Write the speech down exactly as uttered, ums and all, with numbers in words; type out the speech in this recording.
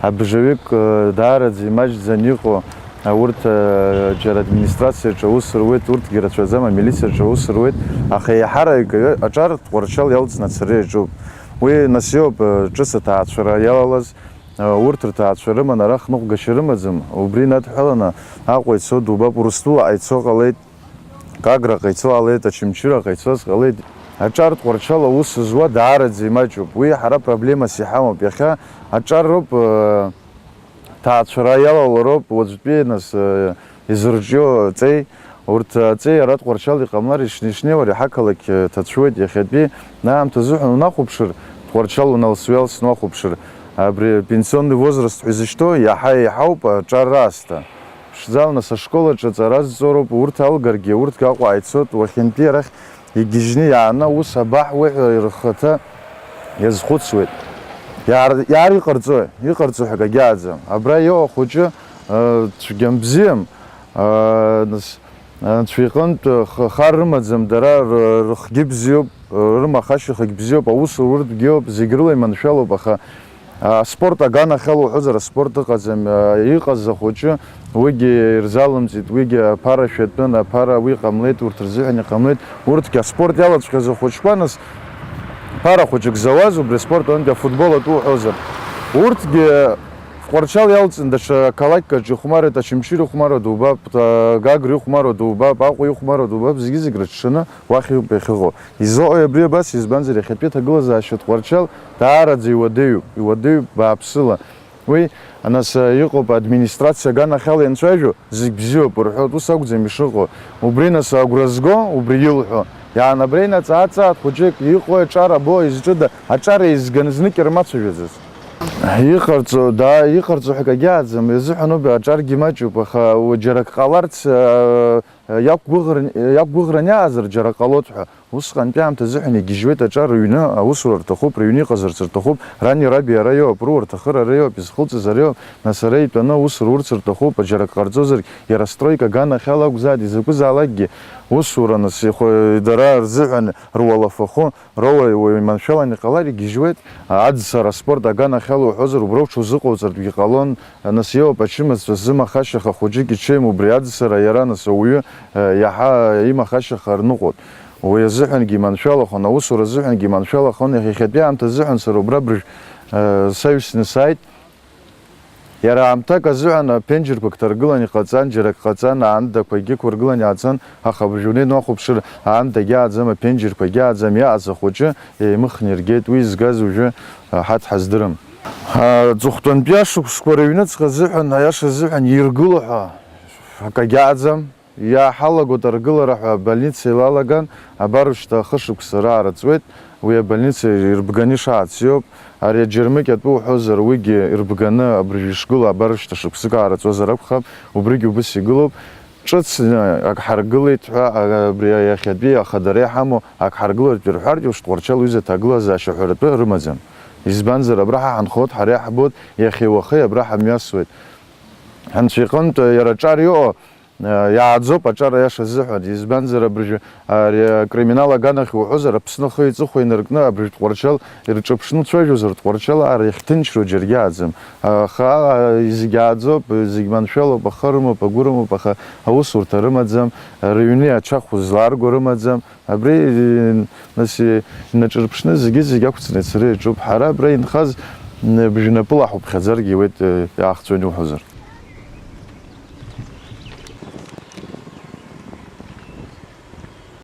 Абжаҩык, э, даараӡа имаҷӡан иҟоу, э, урҭ, э, џьара администрациаҿы аус руеит, урҭгьы рацәаӡам, амилициаҿы аус руеит, аха еиҳарак аҿар Тҟәарчал иалҵны ацара иаҿуп. Уи нас иоуп, э, ҿыц аҭаацәара иалалаз, э, урҭ рҭаацәа рыман, ара хныҟәгашьа рымаӡам, убри инадҳәаланы Аҟәа ицо дубап, Урыстәылаҟа ицо ҟалеит. Гаграҟа ицо ҟалеит, Очамчыраҟа ицоз ҟалеит. Аҿар Тҟәарчал аус зуа даараӡа имаҷуп. Уи ҳара проблемас иҳамоуп. Иахьа аҿар роуп, э, ҭаацәара иалалароуп уаҵәтәи, нас, э, изырҿио аҵеи. Урҭ аҵеи ара Тҟәарчал иҟамлар, ишни-, ишнеиуа ари ҳақалақь, э, ҭацәуеит иахьатәи аамҭазыҳәан унахәаԥшыр, Тҟәарчал уналс-ҩалсны уахәаԥшыр, абри пенсионный возраст ҳәа изышьҭоу иаҳа еиҳауп аҿар раасҭа. Ԥшӡала, нас, ашкол аҿы аҵара зҵо роуп, урҭ алгаргьы, урҭгьы Аҟәа ааицоит, уахьынтәи арахь игьежьны иааны аус абаҳуеи ҳәа рхаҭа иазхәыцуеит. Иаар-, иаар иҟарҵои? Иҟарҵо ҳәа акагьы ааӡам. Абра иоуа ахәыҷы, э, цәгьам бзиам, э, нас, анцәа иҟынтә х-, хар рымаӡам, дара р-, рыхгьы бзиоуп, рымахашьахагь бзиоуп, аус уртә бзиоуп, зегь рыла иманшәалоуп, аха Аспорт аганахьала уҳәозар, аспорт ыҟаӡам, иҟаз ахәыҷы, уигьы ирзалымҵит, уигьы аԥара шәатәын, аԥара уи ҟамлеит, урҭ рзыҳәан иҟамлеит, урҭгьы аспорт иалаҵәҟьаз ахәыҷқәа, нас, ԥара хәыҷык зауаз, убри аспорт аҟынтәи афутбол атәы уҳәозар, урҭгьы Тҟәарчал иалҵын, даҽа қалақьк аҿы ихәмаруеит, Очамчыра ихәмаруа дубап, Гагра ихәмаруа дубап, Аҟәа ихәмаруа дубап, зегьы-зегь рыҽшаны уахь иоуп иахьыҟоу. Изоуи абри абас, избанзар, иахьатәи аҭагылазаашьа Тҟәарчал даараӡа иуадаҩуп, иуадаҩуп бааԥсыла. Уи, нас, иҟоуп, администрациа аганахьала ианцәажәо, зегь бзиоуп рҳәоит, ус акәӡам ишыҟоу. Убри, нас, агәра зго, убри илҳәо. Иаанабреин аҵаа-ҵаат хәыҷык, иҟои аҿар або, изҿыда, аҿар еизганы знык ирмацәажәаӡац. Иҟарҵо, да, иҟарҵо ҳәа акагьы ааӡам, изыҳәан убри аҿаргьы маҷуп, аха џьара ак ҟаларц, а, иақәгәыӷран-, иақәгәыӷран иаазар џьара ҟалоит ҳәа. Усҟантәи аамҭа азыҳәан игьежьуеит аҿар, рыҩны аусура рҭахуп, рыҩны иҟазарц рҭахуп, рани раби ара иоуп, рыуа рҭахыр ара иоуп, изхылҵыз ара иоуп, нас ара итәаны аус рурц рҭахуп, џьара ак ҟарҵозаргь, иара астройка аганахьала акәзааит, изакәызаалакгьы усура, нас ихәы-, дара рзыҳәан руалафахәы, роуа уаҩ маншәалан иҟалар игьежьуеит, аӡсара аспорт аганахьала уҳәозар, убра уҽузыҟауҵартәгьы ҟалон, нас иоуп ачымазцәа зымахашьаха хәыҷык ичеим, убри аӡсара иара, нас ауаҩы, э, иаҳа имахашьаха рныҟәоит. Уи азыҳәангьы иманшәалахон, аусура азыҳәангьы иманшәалахон, иахьатәи аамҭа азыҳәан сара убра абыржә, э, саҩсны сааит. Иара аамҭак азыҳәан аԥенџьырқәагь ҭаргылан иҟаҵан, џьарак ҟаҵан, аандақәагьы ықәыргылан иааҵан, аха абыржә унеины уахәаԥшыр, аандагьы ааӡам, аԥенџьырқәагьы ааӡам, иааз ахәыҷы еимыхны иргеит, уи згаз уажәы, э, ҳаҭ ҳаздырам. Аҵыхәтәантәи ашықәсқәа рыҩныҵҟа азыҳәан, аиаша азыҳәан иргыло ҳәа акагьы ааӡам. Иааҳалагоит аргылара ҳәа абольница илалаган, абар ушьҭа хышықәса раара ҵуеит, уи абольница ирбганы ишаац иоуп. Ари аџьармыкьа атәы уҳәозар, уигьы ирбганы абыржә ишгылоу абар ушьҭа шықәсык аара ҵуазар акәхап, убригьы убыс игылоуп. Ҿыцны ак ҳаргылеит ҳәа, а, абри иахьатәи ахадара иҳамоу ак ҳаргылартә ирҳәаргьы, ушьҭ Тҟәарчал уҩыза аҭагылазаашьа ҳәаратәы рымаӡам. Избанзар, абра ҳа ҳанхоит, ҳара иаҳбоит, иахьеи уахеи абра ҳамҩасуеит. Анцәа иҟынтә иара аҿар иҟоу, Иааӡоуп аҿар аиаша азыҳәан, избанзар, абыржәы ари акриминал аганахь уҳәозар, Аԥсны ахы-иҵыхәа инаркны абыржә Тҟәарчал ирҿыԥшны уцәажәозар, Тҟәарчал ара иахьҭынчроу џьаргьы ааӡам. Аха зегь ааӡоуп, зегь маншәалоуп, ахы рымоуп, агәы рымоуп, аха аусурҭа рымаӡам, рыҩны ачахә злаарго рымаӡам. Абри, нас, инаҿырԥшны зегьы-зегь ақәҵны ицара иаҿуп. Ҳара абра инхаз бжәнапыла ҳуԥхьаӡаргьы иуеит, иаахҵәаны иуҳәозар.